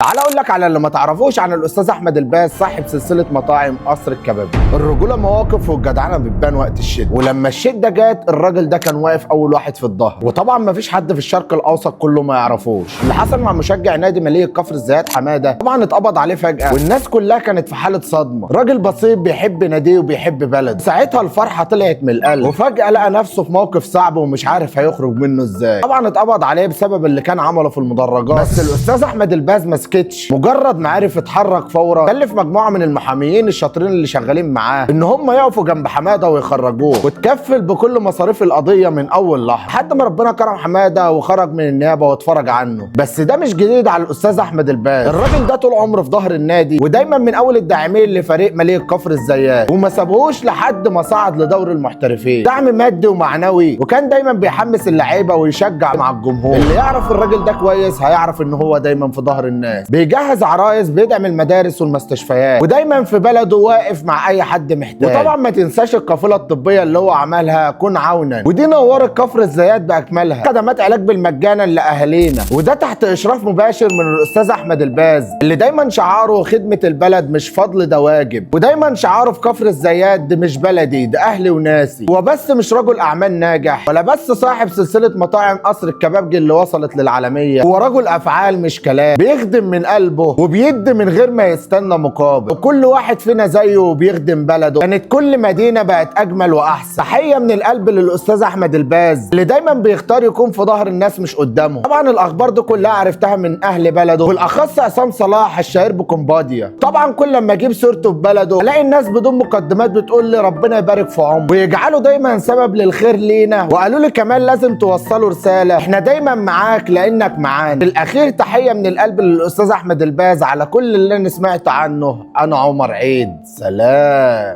تعال اقول لك على اللي ما تعرفوش عن الاستاذ احمد الباز صاحب سلسلة مطاعم قصر الكبابجي. الرجولة مواقف والجدعنه بتبان وقت الشدة، ولما الشدة جت الراجل ده كان واقف اول واحد في الظهر. وطبعا ما فيش حد في الشرق الاوسط كله ما يعرفوش اللي حصل مع مشجع نادي مليك كفر الزيات حمادة. طبعا اتقبض عليه فجاة والناس كلها كانت في حاله صدمة. راجل بسيط بيحب ناديه وبيحب بلده، ساعتها الفرحة طلعت من القلب، وفجاة لقى نفسه في موقف صعب ومش عارف هيخرج منه ازاي. طبعا اتقبض عليه بسبب اللي كان عمله في المدرجات، بس الاستاذ احمد الباز ما سكتش. مجرد ما عرف اتحرك فورا، كلف مجموعة من المحاميين الشاطرين اللي شغالين معاه ان هم يقفوا جنب حمادة ويخرجوه، وتكفل بكل مصاريف القضية من اول لحظة، لحد ما ربنا كرم حمادة وخرج من النيابة واتفرج عنه. بس ده مش جديد على الاستاذ احمد الباز، الراجل ده طول عمره في ظهر النادي ودايما من اول الداعمين لفريق مليك كفر الزيات، وما سابهوش لحد ما صعد لدوري المحترفين، دعم مادي ومعنوي، وكان دايما بيحمس اللعيبة ويشجع مع الجمهور. اللي يعرف الراجل ده كويس هيعرف ان هو دايما في ظهر الناس، بيجهز عرايس، بيدعم المدارس والمستشفيات، ودايما في بلده واقف مع اي حد محتاج. وطبعا ما تنساش القافلة الطبية اللي هو عملها كن عونا، ودي نورت كفر الزيات باكملها، خدمات علاج بالمجانا لاهالينا، وده تحت اشراف مباشر من الاستاذ احمد الباز اللي دايما شعاره خدمة البلد مش فضل ده واجب، ودايما شعاره في كفر الزيات ده مش بلدي ده اهلي وناسي. هو بس مش رجل اعمال ناجح ولا بس صاحب سلسلة مطاعم قصر الكبابجي اللي وصلت للعالمية، هو رجل افعال مش كلام، بيخدم من قلبه وبيدي من غير ما يستنى مقابل، وكل واحد فينا زيه وبيخدم بلده. كانت كل مدينة بقت اجمل واحسن. تحية من القلب للاستاذ احمد الباز اللي دايما بيختار يكون في ظهر الناس مش قدامهم. طبعا الاخبار دي كلها عرفتها من اهل بلده، بالاخص عصام صلاح الشهير بكومباديا. طبعا كل لما اجيب سيرته في بلده الاقي الناس بدون مقدمات بتقول لي ربنا يبارك في عمره ويجعله دايما سبب للخير لينا، وقالوا لي كمان لازم توصلوا رسالة احنا دايما معاك لانك معانا. في الاخير تحية من القلب للاستاذ احمد الباز على كل اللي انا سمعت عنه. انا عمر عيد، سلام.